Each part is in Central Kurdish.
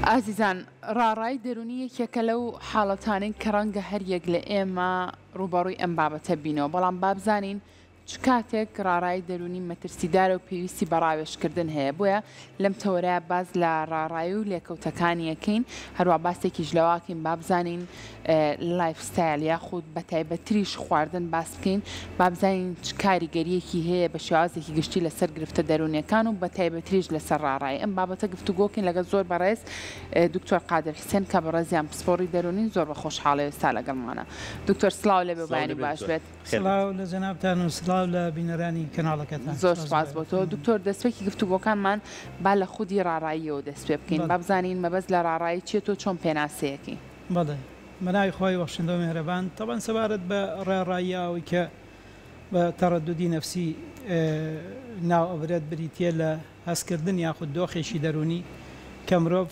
ئازیزان ڕاڕایی دەروونی یەکێکە لەو حاڵەتانەی کە ڕەنگە هەریەک لە ئێمە ڕووبەڕووی ئەم بابەتە بینەوە، بەڵام بابزانین چ کاتێک ڕاڕایی دەروونی مەترسیدارە و پێویستی بە ڕاوێژکردن هەیە، بۆیە لەم تەوەرەیا باس لە ڕاڕایی و لێکەوتەکانی ئەکەین، هەروا باسێکیش لەوە ئەکەین با بزانین life style یاخود بە تایبەتتریش خواردن باس بکەین با بزانین چ کاریگەریەکی هەیە بە شێوازێکی گشتی لەسەر گرفتە دەروونیەکان و بە تایبەتریش لەسەر ڕاڕایی ئەم بابەتە گفتوگۆکەین لەگەڵ زۆر بەڕێز دکتۆر قادر حسێن کە بەڕێزیان پسپۆڕی دەروونین زۆر بە خۆشحاڵی ئێستا لەگەڵمانە دکتۆر سڵاو لێبێ سڵاو بەیانی لێبێ باش دکتۆر بێت. خێر بێت. سڵاو لە جەنابتان و سڵاو لە بینەرانی کەناڵەکەتان. زۆر سپاس سوپاس بۆ تۆ دکتۆر دەستپێکی گفتوگۆکانمان با لە خودی ڕاڕاییەوە دەست پێ بکەین بەڵێ. با بزانین مەبەست لە ڕاڕایی چیە تۆ چۆن پێناسەیەکەی؟ بەڵێ بە ناوی خوای بەخشندە و میهرەبان تەبعەن سەبارەت بە ڕاڕایی ئەوەی کە بە تەڕەدودی نەفسی ناو ئەبرێت بریتیە لە هەستکردن یاخود دۆخێکی دەروونی کە مرۆڤ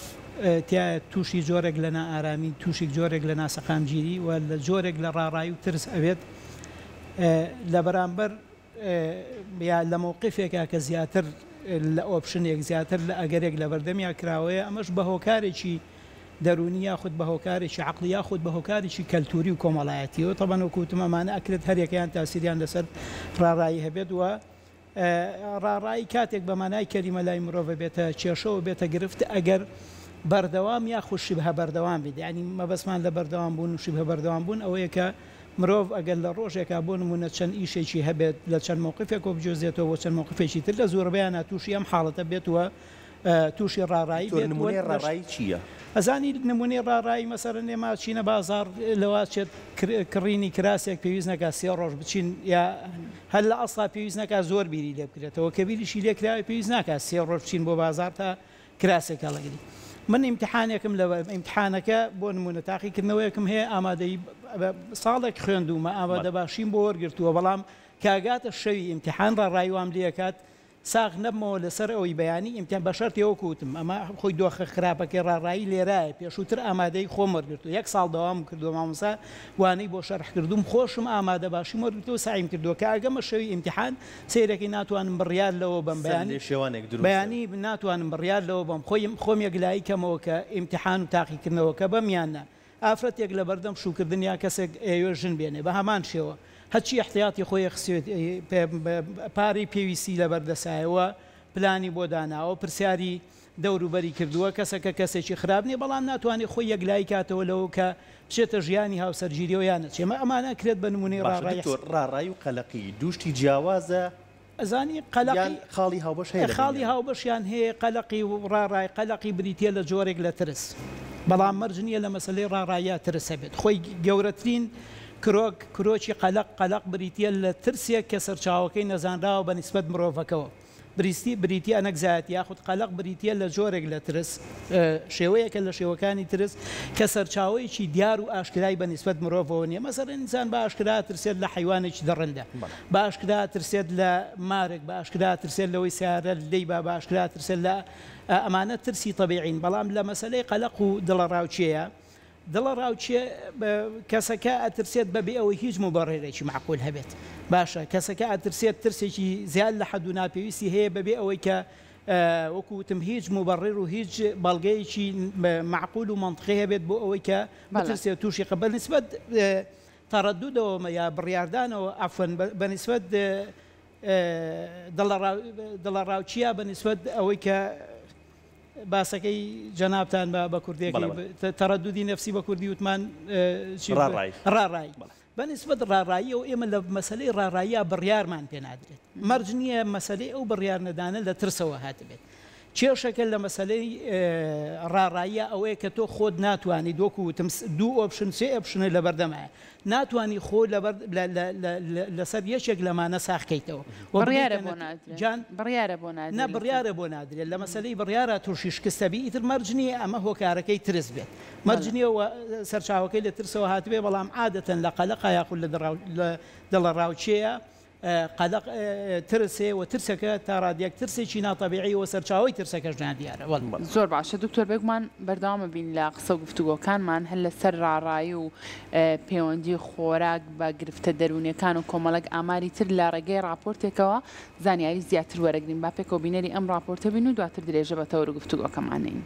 تیایا تووشی جۆرێک لە نائارامی، تووشی جۆرێک لە ناسەقامگیری و لە جۆرێک لە ڕاڕایی و ترس ئەبێت لە بەرامبەر یا لە مەوقفێکا کە زیاتر لە option ێک زیاتر لە ئەگەرێک لە بەردەمیا کراوەیە ئەمەش بە هۆکارێکی دەروونی یاخود بە هۆکارێکی عەقڵی یاخود بە هۆکارێکی کەلتوری و کۆمەڵایەتیەوە تەبەن وەکو وتم ئەمانە ئەکرێت هەریەکەیان تاسیریان لەسەر ڕاڕایی هەبێت و ڕاڕایی کاتێک بە مانای کەلیمە لای مرۆڤ بێتە کێشە و بێتە گرفت ئەگەر بەردەوام یاخود شبهە بەردەوام بیت یانی مەبەستمان لە بەردەوام بوون و شبهە بەردەوام بوون ئەوەیە کە مرۆڤ ئەگەر لە ڕۆژێکا بۆ نموونە چەند ئیشێکی هەبێت لە چەند مەوقفێکەوە بجۆزێتەوە بۆ چەند مەوقفێکی تر لە زۆربەیانا تووشی ئەم حاڵەتە بێت و تووشی ڕاڕایی دکتۆر بێت و نموونەی لەش ڕاڕایی چییە؟ ئەزانی نموونەی ڕاڕایی مەسەلەن ئێمە ئەچینە بازاڕ لەوە ئەچێت کڕینی کراسێک پێویست نەکا سێ ڕۆژ بچین یا هەر لە ئەسڵا پێویست نەکا زۆر بیری لێ بکرێتەوە کە بیریشی لێ کراوە پێویست ناکا سێ ڕۆژ بچین بۆ بازاڕ تا کراسێک هەڵەگرین من ئیمتحانێکم لە ئیمتحانەکە بۆ نموونە تاقیکردنەوەیەکم هەیە ئامادەی ساڵێک خوێندوومە ئامادەباشیم بۆ وەرگرتووە بەڵام کاگاتە شەوی ئیمتحان ڕاڕای وام لێکات ساغ نەبمەوە لەسەر ئەوەی بەیانی ئیمتیحان بە شەرتێ وەکو وتم ئەمە خۆی دۆخە خراپەکەی ڕاڕایی لێرایە پێشووتر ئامادەیی خۆم وەرگرتووە یەک ساڵ دەوامم کردووە مامۆستا وانەی بۆ شەرح کردووم خۆشم ئامادە باشیم وەرگرتووە سەعیم کردووە کە ئەگەمە شەوی ئیمتیحان سەیرەکەی ناتوانم بڕیار لەوە بەم سەر بەیانی لێشێوانێک دروست بەیانی ناتوانم بڕیار لەوە بەم خۆیم خۆم یەکلایی کەمەوە کە ئیمتیحان و تاقیکردنەوەکە بەم یان نا ئافرەتێک لەبەردەم شووکردن یا کەسێک ئەیەوێ ژن بێنێ بە هەمان شێوە هەرچی ئیحتیاتی خۆی خستوێتی پارەی پێویستی لەبەر دەسایە و پلانی بۆ داناوە پرسیاری دەوروبەری کردووە کەسەکە کەسێکی خراپ نیە بەڵام ناتوانێ خۆی یەکلایی کاتەوە لەوە کە بچێتە ژیانی هاوسەرگیریەوە یا نەچێ ئەمانە ئەکرێت بە نمونەی باشە ڕاڕای دکتۆر ڕاڕایی و قەلەقی دوو شتی جیاوازە ئەزانی یان قەلەقی خاڵی هاوبەش هەیە لە خاڵی بەینیان؟ هاوبەشیان هەیە قەلەقی و ڕاڕای قەلەقی بریتیە لە جۆرێک لە ترس بەڵام مەرج نیە لە مەسەلەی ڕاڕاییا ترس هەبێت خۆی گەورەترین کرۆک کرۆکی قەلەق قەلەق بریتیە لە ترسێک کە سەرچاوەکەی نەزانراوە بە نیسبەت مرۆڤەکەوە بریستی بریتیە anxiety یاخود قەلەق بریتیە لە جۆرێک لە ترس شێوەیەکە لە شێوەکانی ترس کە سەرچاوەیەکی دیار و ئاشکرای بە نیسبەت مرۆڤەوە نیە مەسەلەن ئینسان بە ئاشکرا ئەترسێت لە حەیوانێکی دڕندە بە ئاشکرا ئەترسێت لە مارێک بە ئاشکرا ئەترسێت لەوەی سەیارە لێی با بە ئاشکرا ئەترسێت لە ئەمانە ترسی تەبیعین بەڵام لە مەسەلەی قەلەق و دڵەڕاوکێیە دڵەڕاوکێ کەسەکە ئەترسێت بەبێ ئەوەی هیچ موبەڕیرێکی مەعقول هەبێت باشە کەسەکە ئەترسێت ترسێکی زیاد لە حەد و ناپێویستی هەیە بەبێ ئەوەی کە وەکو وتم هیچ موبەڕیر و هیچ بەڵگەیەکی مەعقول و مەنتقی هەبێت بۆ ئەوەی کە بترسێت تووشی قە بەنسبەت تەڕەدودەوە یا بڕیاردانەوە عەفوەن بەنسبەت دڵەڕاوکییە بەنسبەت ئەوەی کە باسەکەی جەنابتان بە بە کوردیەکەی تەڕەدودی نەفسی بە کوردی وتمان چی ڕاڕایی ڕاڕایی بە نیسبەت ڕاڕاییەوە ئێمە لە مەسەلەی ڕاڕاییا بڕیارمان پێ نادرێت مەرج نییە مەسەلەی ئەو بڕیار نەدانە لە ترسەوە هاتبێت کێشەکە لە مەسەلەی ڕاڕاییە ئەوەیە کە تۆ خۆت ناتوانیت وەکو وتم دوو option سێ option ت لەبەردەمایە ناتوانی خۆ لەبەر لەسەر یەکێک لەمانە ساغ کەیتەوە و بڕیارە بگەیتە بۆ نەت نادرێ جان بڕیارە بۆ نادرێ نا لەسەر بڕیارە بۆ نادرێت لە مەسەلەی بڕیارا تووشی شکستە بی ئیتر مەرج نییە ئەمە هۆکارەکەی ترس بێت مەرج بەڵێ نییە و سەرچاوەکەی لە ترسەوە هاتبێ بەڵام عادەتەن لە قەلەقا یاخود لە دڕاو لە دڵەڕاوکێیە قەلەق ترس هەیە و ترسەکە تا ڕادەیەک ترسێکی ناتەبیعی و سەرچاوەی ترسەکەش نادیارە. وەڵ. زۆر باشە دکتۆر بێگومان بەردەوام ئەبین لە قسە و گفتوگۆکانمان هەر لەسەر ڕاڕایی و پەیوەندی خۆراک بە گرفتە دەروونیەکان و کۆمەڵێک ئاماری تر لە ڕێگەی ڕاپۆرتێکەوە زانیاری زیاتر وەرەگرین با پێکەوە بینەری ئەم ڕاپۆرتە بین و دواتر درێژە بە تەوەر و گفتوگۆکەمان نەین.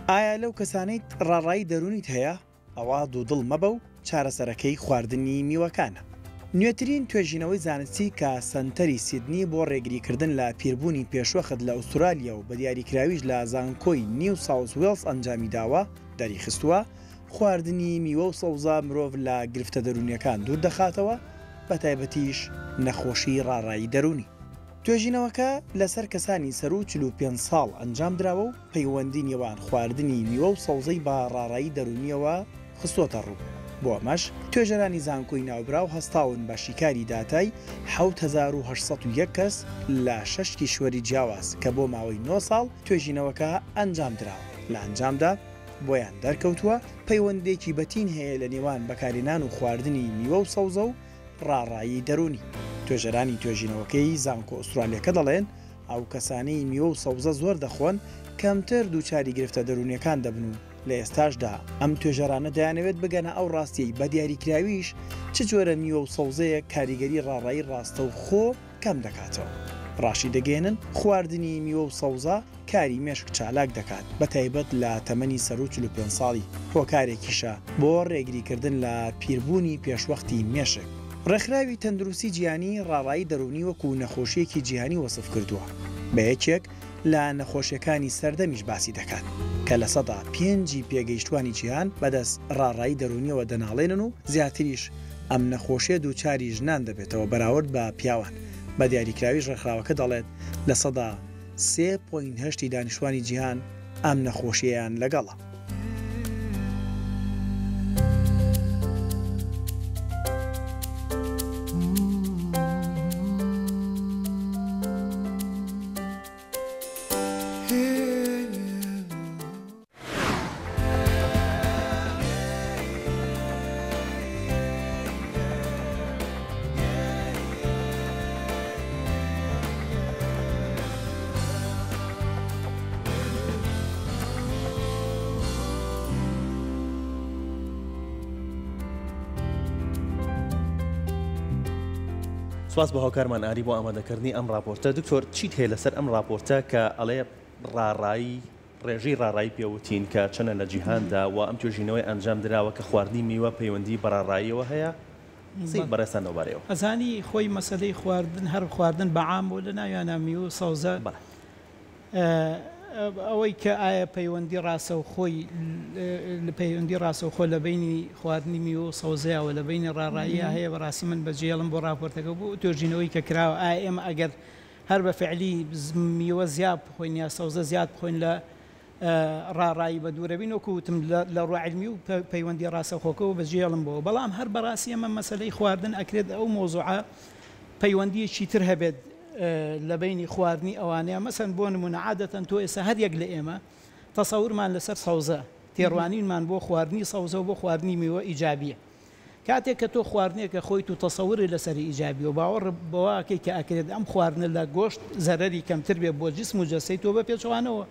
ئایا لەو کەسانەیت ڕاڕایی دەروونیت هەیە؟ ئەوا دوودڵ مەبە و چارەسەرەکەی خواردنی میوەکانە. نوێترین توێژینەوەی زانستی کە سەنتەری سیدنی بۆ ڕێگریکردن لە پیربوونی پێشوەخت لە ئوسترالیا و بەدیاریکراویش لە زانکۆی نیو ساوس وێڵز ئەنجامیداوە دەریخستووە خواردنی میوە و سەوزە مرۆڤ لە گرفتە دەروونییەکان دووردەخاتەوە بەتایبەتیش نەخۆشی ڕاڕایی دەروونی. توێژینەوەکە لەسەر کەسانی سەروو 45 ساڵ ئەنجامدراوە و پەیوەندی نێوان خواردنی میوە و سەوزەی بە ڕاڕایی دەروونییەوە خستۆتەڕوو، بۆ ئەمەش توێژەرانی زانکۆی ناوبراو هەستاون بە شیکاری داتای 7801 کەس لە شەش کیشوەری جیاواز کە بۆ ماوەی نۆ ساڵ توێژینەوەکە ئەنجامدراوە، لە ئەنجامدا بۆیان دەرکەوتووە پەیوەندییەکی بەتین هەیە لە نێوان بەکارهێنان و خواردنی میوە و سەوزە و ڕاڕایی دەروونی. توێژەرانی توێژینەوەکەی زانکۆ ئوسترالیەکە دەڵێن، ئەو کەسانەی میوە و سەوزە زۆر دەخۆن کەمتر دووچاری گرفتە دەروونیەکان دەبن و لە ئێستاشدا ئەم توێژەرانە دەیانەوێت بگەنە ئەو ڕاستیەی بە دیاریکراویش چ جۆرە میوە و سەوزەیەک کاریگەری ڕاڕایی ڕاستەوخۆ کەم دەکاتەوە. ڕاشیدەگەیەنن، خواردنی میوە و سەوزە کاری مێشک چالاک دەکات، بەتایبەت لە تەمەنی سەروو 45 ساڵی، هۆکارێکیشە بۆ ڕێگریکردن لە پیربوونی پێشوەختی مێشک. ڕێکخراوی تەندروستی جیهانی ڕاڕایی دەروونی وەکو نەخۆشییەکی جیهانی وەسف کردووە، بە یەکێک لە نەخۆشییەکانی سەردەمیش باسی دەکات، کە 5% ی پێگەیشتووانی جیهان بەدەست ڕاڕایی دەروونییەوە دەناڵێنن و زیاتریش ئەم نەخۆشییە دووچاری ژنان دەبێتەوە بەراورد بە پیاوان، بە دیاریکراویش ڕێکخراوەکە دەڵێت 3.8% ی دانیشتوانی جیهان ئەم نەخۆشییەیان لەگەڵە. سپاس بۆ هاوکارمان ئاری بۆ ئامادەکردنی ئەم ڕاپۆرتە. دکتۆر چیت هەیە لەسەر ئەم ڕاپۆرتە کە ئەڵێ ڕاڕایی ڕێژەی ڕاڕایی پێوتین کە چەنە لە جیهاندا و ئەم توێژینەوەی ئەنجام دراوە کە خواردنی میوە پەیوەندی بە ڕاڕاییەوە هەیە؟ قسەی بەڕێزتان لەوبارەیەوە. ئەزانی خۆی مەسەلەی خواردن هەر خواردن بە عام و لە ناویانا میوە و سەوزە بەڵێ. ئەوەی کە ئایا پەیوەندی ڕاسەوخۆی پەیوەندی ڕاسەوخۆ لە بەینی خواردنی میوە و سەوزەیا و لە بەینی ڕاڕاییا هەیە بەڕاستی من بەجێڵم بۆ ڕاپۆرتەکە و بۆ توێژینەوەی کە کراوە ئایا ئێمە ئەگەر هەر بە فعلی میوە زیاد بخۆین یا سەوزە زیاد بخۆین لە ڕاڕایی بە دوورەبین وەکو وتم لە ڕووی عیلمی و پەیوەندی ڕاستەوخۆکەوە بەجێڵم بۆ بەڵام هەر بەڕاستی ئەمە مەسەلەی خواردن ئەکرێت ئەو مەوزوعە پەیوەندیەکی تر هەبێت لە بەینی خواردنی ئەوانەیە مەسەن بۆ نمونە عادەتەن تۆ ئێستا هەر یەک لە ئێمە تەسەورمان لەسەر سەوزە تێڕوانینمان بۆ خواردنی سەوزە و بۆ خواردنی میوە ئیجابیە کاتێک کە تۆ خواردنێک ئەخۆیت و تەسەورت لەسەری ئیجابیە و باوەڕ بەوە ئەکەی کە ئەکرێت ئەم خواردنە لە گۆشت زەرەری کەمتر بێت بۆ جسم و جەستەی تۆ بە پێچەوانەوە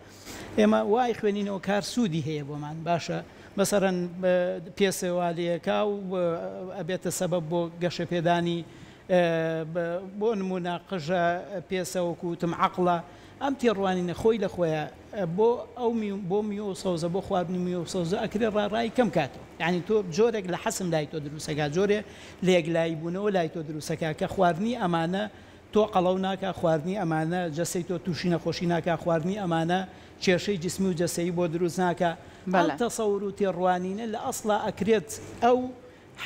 ئێمە وای خوێنینەوە کار سوودی هەیە بۆمان باشە مەسەرەن پێسێ وا لێکا و ئەبێتە سەبەب بۆ گەشەپێدانی بۆ نموونە قژە پێسە وەکو وتم عەقڵە ئەم تێڕوانینە خۆی لە خۆیا بۆ ئەو میو بۆ میوە و سەوزە بۆ خواردنی میوە و سەوزە ئەکرێ ڕاڕایی کەم کاتەوە یانی تۆ جۆرێک لە حەسم لای تۆ دروست ئەکا جۆرێ لە یەکلایی بوونەوە لای تۆ دروست ئەکا کە خواردنی ئەمانە تۆ قەڵەو ناکا خواردنی ئەمانە جەستەی تۆ تووشی نەخۆشی ناکا خواردنی ئەمانە کێشەی جسمی و جەستەیی بۆ دروست ناکا ئەم بەڵێ. تەسەور و تێڕوانینە لە ئەسڵا ئەکرێت ئەو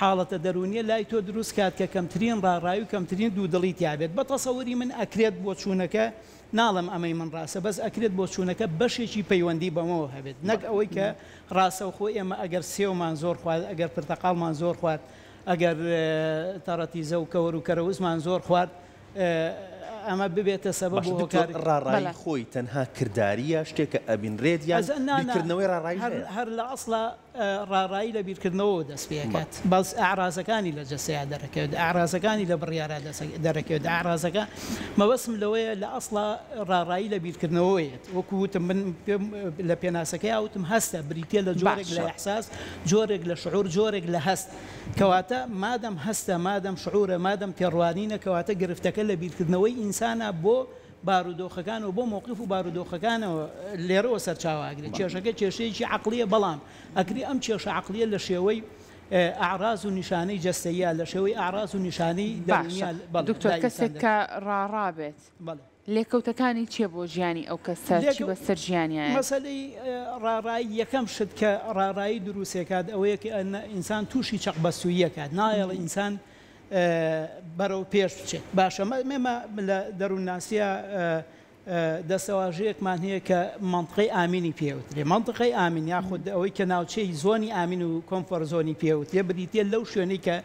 حاڵەتە دەروونیە لای تۆ دروست کات کە کەمترین ڕاڕایی و کەمترین دوودڵی تیا بێت. بە تەسەوری من ئەکرێت بۆچوونەکە، ناڵێم ئەمەی من ڕاستە، بەس ئەکرێت بۆچوونەکە بەشێکی پەیوەندی بەمەوە هەبێت نەک ئەوەی کە ڕاستەوخۆ ئێمە ئەگەر سێومان زۆر خوارد، ئەگەر پرتەقاڵمان زۆر خوارد، ئەگەر تەڕەتیزە و کەوەر و کەرەوزمان زۆر خوارد ئەمە ببێتە سەبەب باشە و دکتۆر هۆکار. ڕاڕایی بەڵێ. خۆی تەنها کردارییە شتێکە ئەبینرێت یان ئەزە نا نا بیرکردنەوەی ڕاڕاییش هەر هەیە؟ هەر لە ئەسڵا ڕاڕایی لە بیرکردنەوەوە دەست پێ ئەکات، بەس ئەعرازەکانی لە جەستەیا دەرەکەوێت، ئەعرازەکانی لە بڕیارا دەرەکەوێت، ئەعرازەکە مەبەستم لەوەیە لە ئەسڵا ڕاڕایی لە بیرکردنەوەوە یەت، وەکو وتم من پێم لە پێناسەکەیا وتم هەستە، بریتیە لە جۆرێک لە باشە. ئیحساس، جۆرێک لە شعور، جۆرێک لە هەست، کەواتە مادەم هەستە، مادەم شعورە، مادەم تێڕوانینە، کەواتە گرفتەکە لە بیرکردنەوەی ئینسانە بۆ. بارودۆخەکان و بۆ مەوقیف و بارودۆخەکانەوە لێرەوە سەرچاوە ئەگرێت. کێشەکە کێشەیەکی عەقڵییە بەڵام ئەکرێ ئەم کێشە عەقڵییە لە شێوەی ئەعراز و نیشانەی جەستەییا، لە شێوەی ئەعراز و نیشانەی باشە دەروونیا بەڵێ دکتۆر لای ئینسان کەسێک کە دەرکەوێت. ڕاڕا بێت بەڵێ. لێکەوتەکانی چیە بۆ ژیانی ئەو کەسە چی لێکەو بەسەر ژیانیایەت؟ مەسەلەی ڕاڕایی یەکەم شت کە ڕاڕایی دروستێکات ئەوەیە کە ئینسان تووشی چەقبەستوویی ئەکات نایەڵێ ئینسان بەرەو پێش بچێت باشە ئێمە لە دەروونناسیە دەستەواژەیەکمان هەیە کە مەنتقەی ئامینی پێوترێ مەنتقەی ئامین یاخود ئەوەی کە ناوچەی زۆنی ئامین و comfort zone ی پێوترێ بریتە لەو شوێنەی کە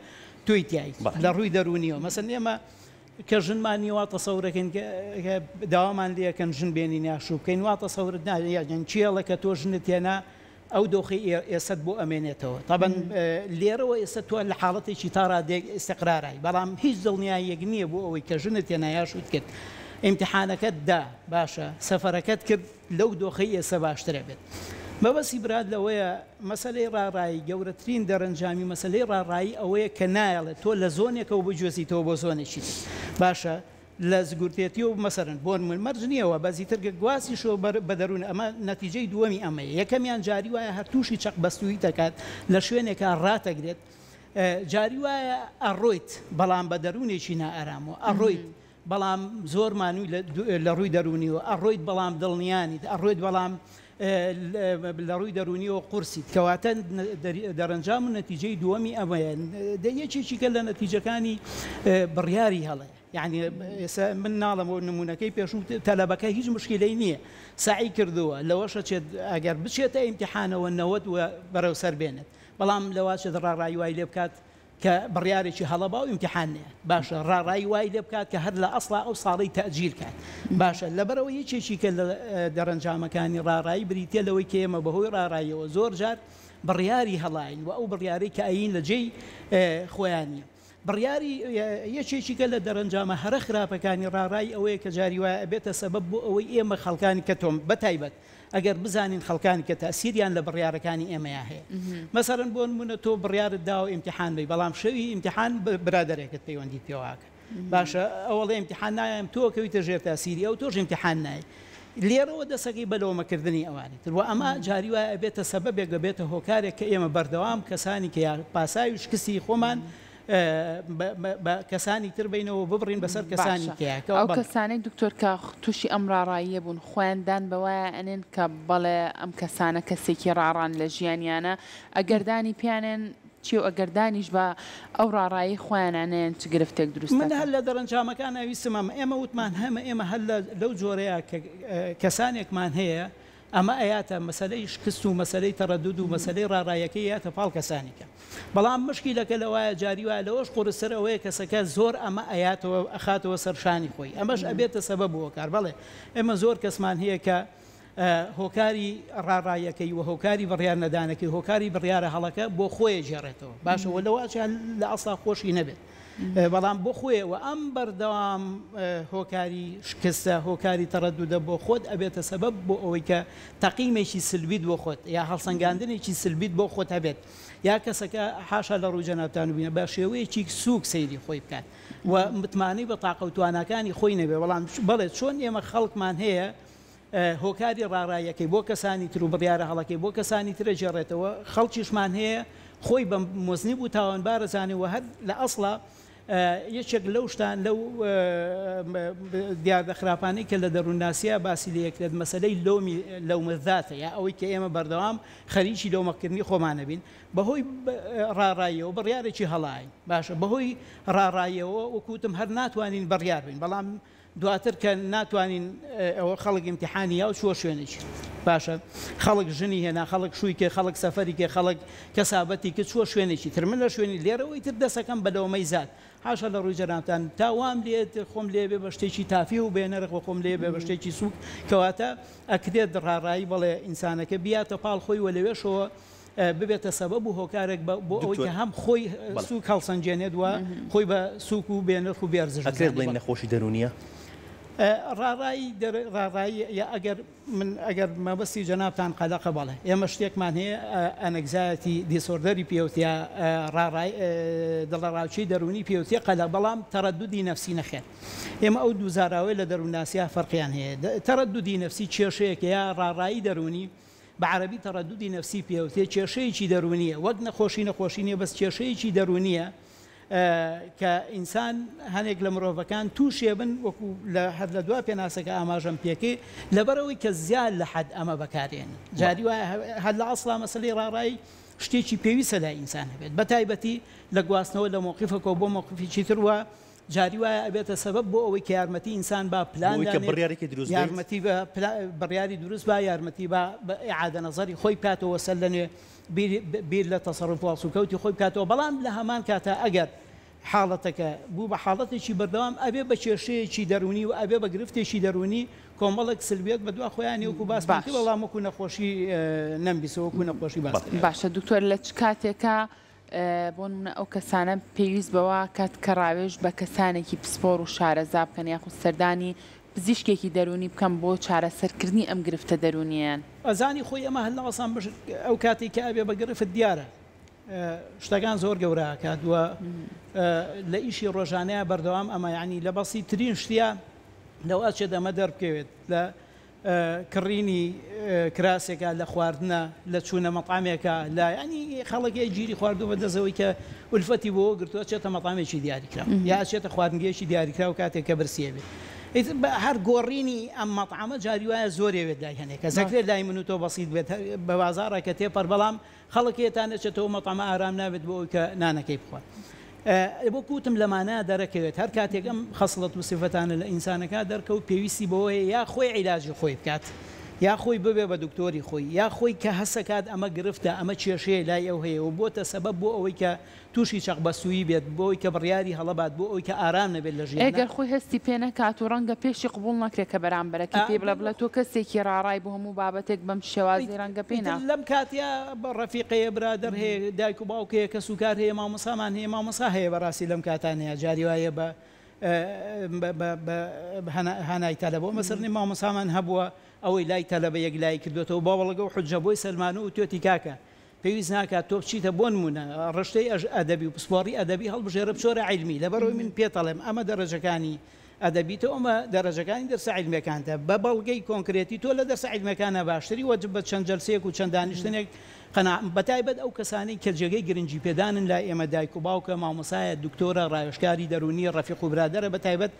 تۆی تیایت لە ڕووی دەروونیەوە مەسەن ئێمە کە ژنمان نیە وا تەسەورەکەین کە داوامان لێکەن ژن بێنین یا شوو بکەین وا تەسەورت نا یان کێڵە کە تۆ ژنت هێنا ئەو دۆخەی ئێستەت بۆ ئەمێنێتەوە تەبەن لێرەوە ئێستا تۆ لە حاڵەتێکی تا ڕادەیەک ئیستقرارای بەڵام هیچ دڵنیاییەک نییە بۆ ئەوەی کە ژنت هێنا یا شووت کرد ئیمتحانەکەت دا باشە سەفەرەکەت کرد لەو دۆخەی ئێستا باشترە بێت مەبەستی برات لەوەیە مەسەلەی ڕاڕایی گەورەترین دەرەنجامی مەسەلەی ڕاڕایی ئەوەیە کە نایەڵێت تۆ لە زۆنێکەوە بگوێزیتەوە بۆ زۆنێکی تر باشە لە زگورتێتیەوە مەسەرەن بۆ نموونە مەرج نییە وا بەس ئیتر گە گواستیشەوە بەر بە دەروون ئەمە نەتیجەی دووەمی ئەمەیە یەکەمیان جاری وایە هەر تووشی چەق بەستوویی دەکات لە شوێنێکا ڕاتەگرێت جاری وایە ئەڕۆیت بەڵام بە دەروونێکی نائارامەوە ئەڕۆیت بەڵام زۆر مانووی لە ڕووی دەروونیەوە ئەڕۆیت بەڵام دڵنیانیت ئەڕۆیت بەڵام لە ڕووی دەروونیەوە قورسیت کەواتە دەرەنجام و نەتیجەی دووەمی ئەمەیە یەکێکی کە لە نەتیجەکانی بڕیاری هەڵەیە یعنی ئێستا من ناڵم و نمونەکەی پێشوو تەلەبەکە هیچ مشکلەی نییە سعی کردووە لەوەشە چێت ئەگەر بچێتە ئیمتحانەوە 90 و بەرەو سەر بێنێت بەڵام لەواچێت ڕاڕایی وای لێ بکات کە بڕیارێکی هەڵە با و ئیمتیحان نەیات باشە ڕاڕایی وای لێ بکات کە هەر لە ئەسڵا ئەو ساڵەی تەئجیل کات باشە لەبەرئەوە یەکێکی کە لە دەرەنجامەکانی ڕاڕایی بریتیە لەوەی کە ئێمە بەهۆی ڕاڕاییەوە زۆر جار بڕیاری هەڵاین و ئەو بڕیارەی کە ئەیین لە جێی خۆیان نیە بڕیاری یەکێکی کە لە دەرەنجامە هەرە خراپەکانی ڕاڕایی ئەوەیە کە جاری وایە ئەبێتە سەبەب بۆ ئەوەی ئێمە خەڵکانی کە تۆم بەتایبەت ئەگەر بزانین خەڵکانی کە تەئسیریان لە بڕیارەکانی ئێمەیا هەیە مەسەلەن بۆ نمونە تۆ بڕیارت داوە ئیمتیحان بی بەڵام شەوی ئیمتیحان برادەرێکت پەیوەندیت پێوە ئەکا باشە ئەوەڵێ ئیمتیحان نایەم تۆ کەویتە ژێر تاسیری ئەو تۆش ئیمتیحان نای لێرەوە دەسەکەی بە لۆمەکردنی ئەوانی تر و ئەمە جاری وایە ئەبێتە سەبەبێک ئەبێتە هۆکارێک کە ئێمە بەردەوام کەسانی کە یا پاساوی شکستی خۆمان بە کەسانی تر بینەوە ببڕین بەسەر کەسانی باشە تیا کەوا ئەو بەڵێ. کەسانەی دکتۆر کە توشی ئەم ڕاڕاییە بوون خۆیان دان بەوەیا ئەنێن کە بەڵێ ئەم کەسانە کەسێکی ڕاڕان لە ژیانیانە ئەگەر دانی پیانێن چی و ئەگەر دانیش بە ئەو ڕاڕایی خۆیانا نەیەن چ گرفتێک دروست من دەکا؟ هەر لە دەرەنجامەکانا ویستم ئەمە ئێمە وتمان هەمە ئێمە هەر لە لەو جۆرەیا کە کەسانێکمان هەیە ئەمە ئەیاتە مەسەلەی شکست و مەسەلەی تەڕەدود و مەسەلەی ڕاڕایەکەی ئەیاتە پاڵ کەسانی کە. بەڵام مشکیلەکە لەوایە جاری وایە لەوەش قورستر ئەوەیە کەسەکە زۆر ئەمە ئەیاتەوە ئەخاتەوە سەر شانی خۆی ئەمەش ئەبێتە سەبەب و هۆکار بەڵێ ئێمە زۆر کەسمان هەیە کە هۆکاری ڕاڕایەکەی و هۆکاری بڕیار نەدانەکەی هۆکاری بڕیارە هەڵەکە بۆ خۆی ئەگێڕێتەوە باشە وە لەوە ئەچێ لە ئەسڵا خۆشی نەبێت بەڵام بۆ خۆیە وە ئەم بەردەوام هۆکاری شکستە هۆکاری تەڕەدودە بۆ خۆت ئەبێتە سەبەب بۆ ئەوەی کە تەقیمێکی سلبیت بۆ خۆت یا هەڵسەنگاندنێکی سلبیت بۆ خۆت هەبێت یا کەسەکە حاشا لە ڕووی جەنابتان بینە بە شێوەیەکی سووک سەیری خۆی بکات و متمانەی بە تاقە و تواناکانی خۆی نەبێ بەڵام بەڵێ چۆن ئێمە خەڵکمان هەیە هۆکاری ڕاڕاییەکەی بۆ کەسانی تر و بڕیارە هەڵەکەی بۆ کەسانی تر ئەگێڕێتەوە، خەڵکیشمان هەیە خۆی بە موزنیب و تاوانبار ئەزانێ و هەر لە ئەسڵا یەکێک لەو شتان لەو دیاردە خراپانەی کە لە دەروونناسییا باسی لێ ئەکرێت مەسەلەی لۆمی لەومە ذاتە یا ئەوەی کە ئێمە بەردەوام خەریکی لۆمەکردنی خۆمان ئەبین بەهۆی ڕاڕاییەوە بڕیارێکی هەڵە باشە بەهۆی ڕاڕاییەوە وەکو وتم هەر ناتوانین بڕیار بین بەڵام دواتر کە ناتوانین ئەوە خەڵک ئیمتیحانی یا و چووە شوێنێکی باشە خەڵک ژنی هێنا خەڵک شووی کرد خەڵک سەفەری کرد خەڵک کەسابەتی کرد چووە شوێنێکی تر من لە شوێنی لێرەوەی تر دەسەکەم بە لۆمەی زات حاشا لە ڕووی جەنابتان تا وام لێ خۆم لێ بێ بە شتێکی تافی و بێنرخ و خۆم لێ بێ بە شتێکی سووک کەواتە ئەکرێت ڕاڕایی بەڵێ ئینسانەکە بیاتە پاڵ خۆی و لەوێشەوە ببێتە سەبەب و هۆکارێک بۆ ئەوەی دکتۆر کە هەم خۆی بەڵێ. سووک هەڵسەنگێنێت و خۆی بە سووک و بێ نرخ و بێ ئەرزش ئەکرێت بزانێت. بڵێین بەڵێ. نەخۆشی دەروونییە؟ ڕاڕایی دەر ڕاڕایی یا ئەگەر من ئەگەر مەبەستی جەنابتان قەلەقە بەڵێ ئێمە شتێکمان هەیە anxiety disorder ی پێوتە ڕاڕای دڵەڕاوکێی دەروونی پێوتێ قەلەق بەڵام تەرەدودی نەفسی نەخێر ئێمە ئەو دوو زاراوەیە لە دەروونناسیا فەرقیان هەیە تەرەدودی نەفسی کێشەیەکە یا ڕاڕایی دەروونی بە عەرەبی تەرەدودی نەفسی پێوتێ کێشەیەکی دەروونیە وەک نەخۆشی نەخۆشی نیە بەس کێشەیەکی دەروونیە کە ئینسان هەنێک لە مرۆڤەکان تووشێ بن وەکو لە هەر لە دوا پێناسەکە ئاماژەم پێکەی لەبەرئەوەی کە زیاد لە حەد ئەمە بەکارێنن جاری وایە هەر لە ئەسڵا مەسەلەی ڕاڕایی شتێکی پێویستە لای ئینسان هەبێت بە تایبەتی لە گواستنەوە لە مەوقیفەکەوە بۆ مەوقیفێکی تر وە جاری وایە ئەبێتە سەبەب بۆ ئەوەی کە یارمەتی ئینسان با پلان بۆ ئەوەی کە دانێت بڕیارێکی دروست بەیت. یارمەتی بە بڕیاری دروست با یارمەتی با بە ئیعادە نەزەری خۆی بکاتەوە سەر لە نوێ بیر لە تەسەروف و هەڵسوکەوتی خۆی بکاتەوە، بەڵام لە هەمان کاتا ئەگەر حاڵەتەکە بوو بە حاڵەتێکی بەردەوام ئەبێ بە کێشەیەکی دەروونی و ئەبێ بە گرفتێکی دەروونی کۆمەڵێک سلبیەت بەدوا خۆیانی وەکو باسمان کرد باش. بەڵام وەکو نەخۆشی نەمبیستوە وەکو نەخۆشی باس کراوە. باشە دکتۆر لە چ کاتێکا بۆ نمونە ئەو کەسانە پێویست بەوە کات کە ڕاوێژ بە کەسانێکی پسپۆڕ و شارەزا بکەن یاخود سەردانی پزیشکێکی دەروونی بکەن بۆ چارەسەرکردنی ئەم گرفتە دەروونیەیان؟ ئەزانی خۆی ئەمە هەر لەئەسڵان بەش ئەو کاتەی کە ئەبێ بە گرفت دیارە شتەکان زۆر گەورە ئەکات و لە ئیشی ڕۆژانەیا بەردەوام ئەمە یانی لە بەسیترین شتیا لەو ئەچێت ئەمە دەربکەوێت لە کڕینی کراسێکە لە خواردنە لە چوونە مەتعەمێکە لە یانی خەڵک هەیە گیری خواردووە بە دەست ئەوەی کە ئولفەتی بۆوە گرتووە ئەچێتە مەتعەمێکی دیاریکراو یا ئەچێتە خواردنگەیەکی دیاریکراو کاتێک کە برسیە بێت ئیتر بە هەر گۆڕینی ئەم مەتعەمە جاری وایە زۆرێ بێت لای هەنێک کەس ئەکرێت لای من و تۆ بەسیت بێت بە بازاڕە کە تێپەڕ بەڵام خەڵک هەیە تا نەچێتەوە مەتعەمە ئارام نابێت بۆ ئەوەی کە نانەکەی بخوات. وەکو وتم لەمانە دەرەکەوێت هەر کاتێک ئەم خەسڵەت و سیفەتانە لە ئینسانەکە دەرکەوت پێویستی بەوە هەیە یا خۆی عیلاجی خۆی بکات یا خۆی ببێ بە دکتۆری خۆی یا خۆی کە هەستەکات ئەمە گرفتە ئەمە کێشەیە لای ئەو هەیە و بۆتە سەبەب بۆ ئەوەی کە تووشی چەقبەستوویی بێت بۆ ئەوەی کە بڕیاری هەڵە بات بۆ ئەوەی کە ئارام نەبێت لە ژیانا. گەر خۆی هەستی پێ نەکات و ڕەنگە پێشی قبوڵ نەکرێت کە بەرامبەرەکەی پێی بڵێ بڵێ تۆ کەسێکی ڕاڕای بۆ هەموو بابەتێک بەم شێوازەی ڕەنگە پێی ئیتر نا. لەم کاتەیا ڕەفیق هەیە برادەر هەیە دایک و باوک هەیە کەس و کار هەیە مامۆسامان هەیە مامۆسا هەیە بەڕاستی لەم کاتانەیا جاری وایە بە بە بە هانای تەلەبەوە مەسەلەن مامۆسامان هەبووە ئەوەی لای تەلەبە یەکلایی کردۆتەوە بە بەڵگە و حوججە بۆی سەلمانوو وتویەتی کاکە پێویست ناکات تۆ بچیتە بۆنمونە ڕشتەی ئەدەبی و پسپۆڕی ئەدەبی هەڵبژێرە بچۆرە عیلمی لەبەرئەوەی من پێتەڵێم ئەمە دەرەجەکانی ئەدەبیتە و ئەمە دەرەجەکانی دەرسە عیلمیەکانتە بە بەڵگەی کۆنکرێتی تۆ لە دەرسە عیلمیەکانا باشتری وە بە چەند جەلسەیەک و چەند دانیشتنێک قەنا بەتایبەت ئەو کەسانەی کە جێگەی گرنگی پێدانن لای ئێمە دایک و باوکە مامۆسایە دکتۆرە ڕاوێژکاری دەروونیە ڕەفیق و برادەرە بەتایبەت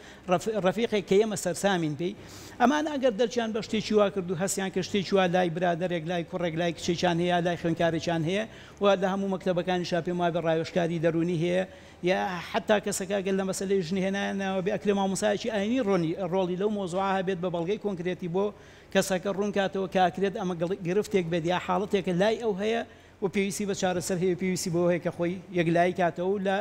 ڕەفیقێک کە ئێمە سەرسامین پێی، ئەمانە ئەگەر دەرکیان بە شتێکی وا کرد و هەستیان کرد شتێکی وا لای برادەرێک، لای کوڕێک، لای کچێکیان هەیە، لای خوێندکارێکیان هەیە و لە هەموو مەکتەبەکانیشا پێم وابێ ڕاوێژکاری دەروونی هەیە یا حەتتا کەسەکە ئەگەر لە مەسەلەی ژنهێنانەوە بێ ئەکرێ مامۆستایەکی ئایینی ڕۆنی ڕۆڵی لەو مەوزوعە هەبێت بە بەڵگەی کۆنکرێتی بۆ کەسەکە ڕوون کاتەوە کە ئەکرێت ئەمە گرفتێک بێت یا حاڵەتێکە لای ئەو هەیە و پێویستی بە چارەسەر هەیە و پێویستی بەوە هەیە کە خۆی یەکلایی کاتەوە و لە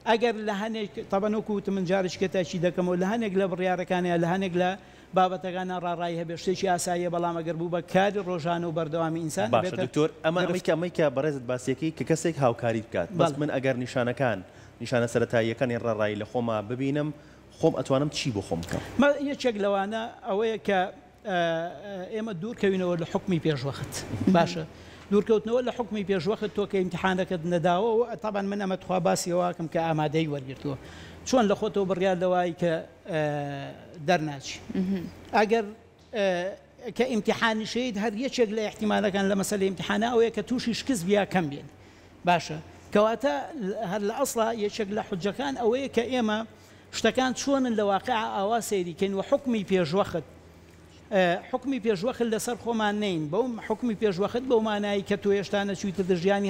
ئەگەر لە هەنێک، تەبەن وەکو وتم من جارێکی کە تاکید دەکەمەوە، لە هەنێک لە بڕیارەکان یا لە هەنێک لە بابەتەکانا ڕاڕایی هەبێت شتێکی ئاساییە، بەڵام ئەگەر بوو بە کاری ڕۆژانە و بەردەوامی ئینسان باشە ئەبێتە دکتۆر ئەمە ئەمەی گرفت. کە ئەمەی کە بەڕێزت باسیەکەی کە کەسێک هاوکاریت بکات بەس بەڵێ. من ئەگەر نیشانەکان نیشانە سەرەتاییەکانی ڕاڕایی لە خۆما ببینم خۆم ئەتوانم چی بۆ خۆم بکەم؟ یەکێک لەوانە ئەوەیە کە ئێمە دوورکەوینەوە لە حوکمی پێشوەخت باشە دوورکەوتنەوە لە حوکمی پێشوەخت تۆ کە ئیمتیحانەکەت نەداوە و تابان من ئەمە تخوا باسی ئەوەکەم کە ئامادەی وەرگرتووە چۆن لە خۆتەوە بڕیار لەوای کە دەرناچی ئەگەر کە ئیمتیحانیشەیت هەر یەکێک لە ئیحتیمالەکان لە مەسەلەی ئیمتیحانە ئەوەیە کە تووشی شکست بیا کەم بێن باشە کەواتە هەر لە ئەسڵا یەکێک لە حوجەکان ئەوەیە کە ئێمە شتەکان چۆنن لە واقیعا ئاوا سەیری کەین و حوکمی پێشوەخت حوکمی پێشوەخت لەسەر خۆمان نەین بەو حوکمی پێشوەخت بەو مانایی کە تۆ هێشتا نەچوویتە ژیانی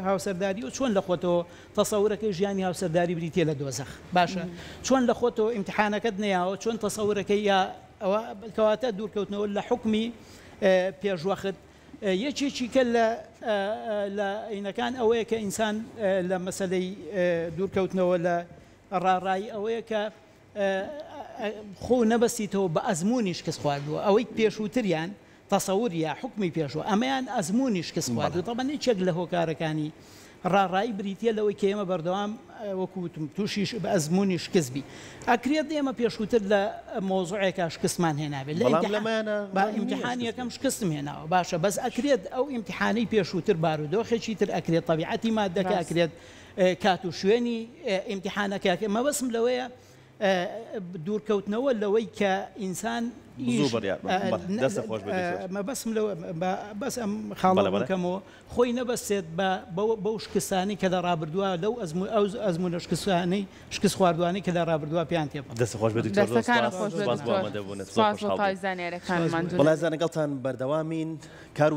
هاوسەرداری و چۆن لە خۆتەوە تەسەورەکەی ژیانی هاوسەرداری بریتیە لە دۆزەخ باشە چۆن لە خۆتەوە ئیمتحانەکەت نەیاوە چۆن تەسەورەکەی یا ئەوە کەواتە دوورکەوتنەوە لە حوکمی پێشوەخت یەکێکی کە لە لە ئینەکان ئەوەیە کە ئینسان لە مەسەلەی دوورکەوتنەوە لە ڕاڕایی ئەوەیە کە خۆ نەبەستیتەوە بە ئەزموونی شکست خواردووە ئەوەی پێشووتریان تەسەور یا حوکمی پێشوە ئەمەیان ئەزموونی شکست خواردوو تەبەن یەکێک لە هۆکارەکانی ڕاڕایی بریتییە لەوەی کە ئێمە بەردەوام وەکو وتم تووشی ئەزموونی شکست بین. ئەکرێت ئێمە پێشووتر لە مەوزوعێکا شکستمان هێنابێت. لە بەڵام لەمەیانا با ڕەنگ نییە ئیمتیحانی شکست یەکەم بێت. شکستم هێناوە. باشە بەس ئەکرێت ئەو ئیمتیحانەی پێشووتر بارودۆخێکی تر ئەکرێت تەبیعەتی ماددەکە ڕاست. ئەکرێت کات و شوێنی ئیمتیحانەکە ئەکرێت. مەبەستم لەوەیە دوورکەوتنەوە لەوەی کە ئینسان زوو بڕیار بە. بەڵێ دەستت خۆش بێت دکتۆر. مەبەستم لەوە بەس ئەم خاڵە بەڵێ بەڵێ. ڕوونکەمەوە خۆی نەبەستێت بە بەو شکستانەی کە لە ڕابردووە لەو ئەزموونە شکستانەی شکست خواردووانەی کە لە ڕابردووە پێیان تێپەڕ. دەستت خۆش بێت دکتۆر زۆر دەستەکانت سوپاس خۆش بێت سوپاس بۆ دکتۆر ئامادەبوونت زۆر سوپاس بۆ خۆشحاڵ تەواوی بووین. زانیاریەکانت ماندوو بەڵێ نەبیت. ئازیزان لەگەڵتان بەردەوامین کار و.